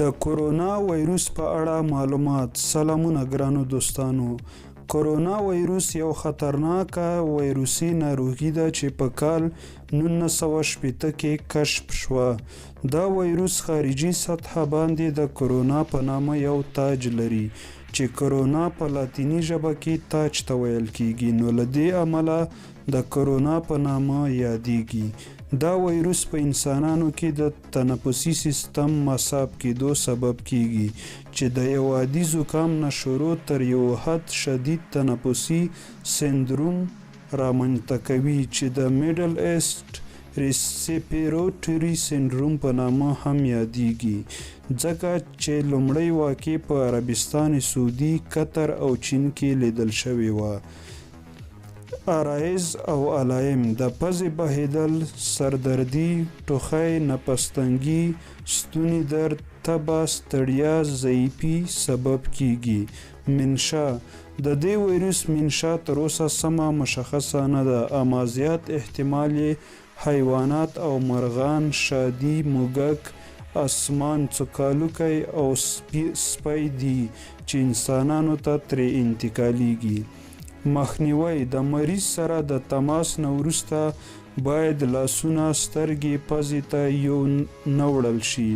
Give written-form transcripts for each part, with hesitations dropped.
د کورونا ویروس په اړه معلومات. سلامونه ګرانو دوستانو. کورونا ویروس یو خطرناکه ویروسي ناروغي ده چې په کال 1960 کې کشف شوه. دا ویروس خارجي سطحه باندې د کورونا په نامه یو تاج لري چې کورونا په لاتیني ژبه کې تاج ته ویل کیږي، نو له دې امله د کورونا په نامه یادیږي. دا ویروس په انسانانو کې د تنفسي سیستم مصاب کیدو سبب کیږي چې د یو عادي زکام نه شروع تر یو حد شدید تنفسي سندروم رامنځته کوي چې د میډل ایسټ ریسپیروټري سندروم په نامه هم یادیږي، ځکه چې لومړۍ واقع په عربستان سعودي، قطر او چین کې لیدل شوې وه. عرایض او علایم: د پزې بهیدل، سردردي، ټوخی، نفس تنګي، ستوني درد، تبه، ستړیا، ضعیفي سبب کیږي. منشا: د دې ویروس منشا تر اوسه سمه مشخصه نه ده، اما زیات احتمال یې حیوانات او مرغان، شادي، موږک، اسمان څکالوکی او سپی دي چې انسانانو ته ترې انتقالیږي. مخنیوی: د مریض سره د تماس نه وروسته باید لاسونه سترګې پزې ته یو نه وړل شي.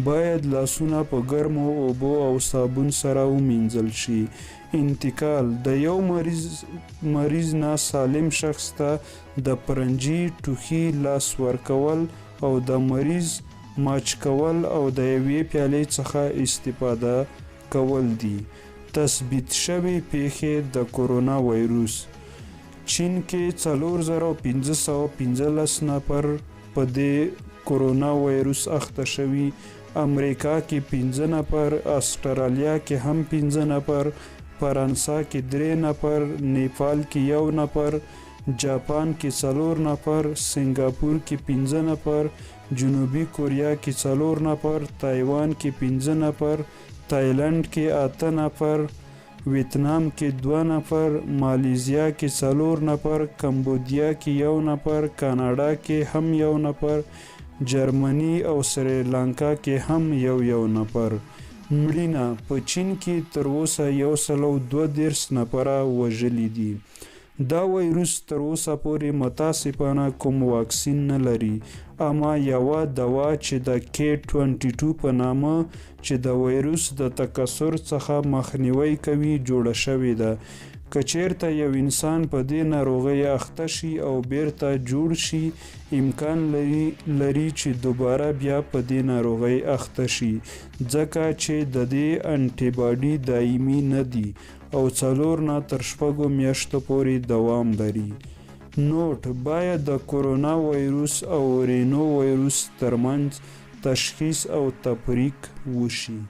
باید لاسونه په ګرمو اوبو او صابون سره ومینځل شي. انتقال: د یو مریض نه سالم شخص ته د پرنجي، ټوخي لاس ورکول او د مریض ماچ کول او د یوې پیالې څخه استفاده کول دي. تثبیت شوې پیښې د کورونا ویروس: چین کې 4515 نفر په دې کورونا ویروس اخته شوي، امریکا کې 5 نفر، استرالیا کې هم 5 نفر، فرانسه کې 3 نفر، نیپال کې 1 نفر، جاپان کې 4 نفر، سنگاپور کې 5 نفر، جنوبي کوریا کې 4 نفر، تایوان کې 5 نفر، تایلند کې 8 نفر، ویتنام کې 2 نفر، مالیزیا کې 4 نفر، کمبودیا کې 1 نفر، کاناډا کې هم 1 نفر، جرمني او سریلانکا کې هم 1 1 نفر. مړینه: په چین کې تر اوسه 132 نفره وژلي دي. دا ویروس تر اوسه پورې متاسفانه کوم واکسین نه لري، اما یوه دوا چې د K22 په نامه چې د ویروس د تکثر څخه مخنیوی کوي جوړه شوې ده. که چیرته یو انسان په دې ناروغۍ اخته شي او بیرته جوړ شي، امکان لري چې دوباره بیا په دې ناروغۍ اخته شي، ځکه چې د دې انټي باډي دایمي نه دي او 4 نه تر 6 میاشتو پورې دوام لري. نوټ: باید د کورونا ویروس او رینو ویروس ترمنځ تشخیص او تفریق وشي.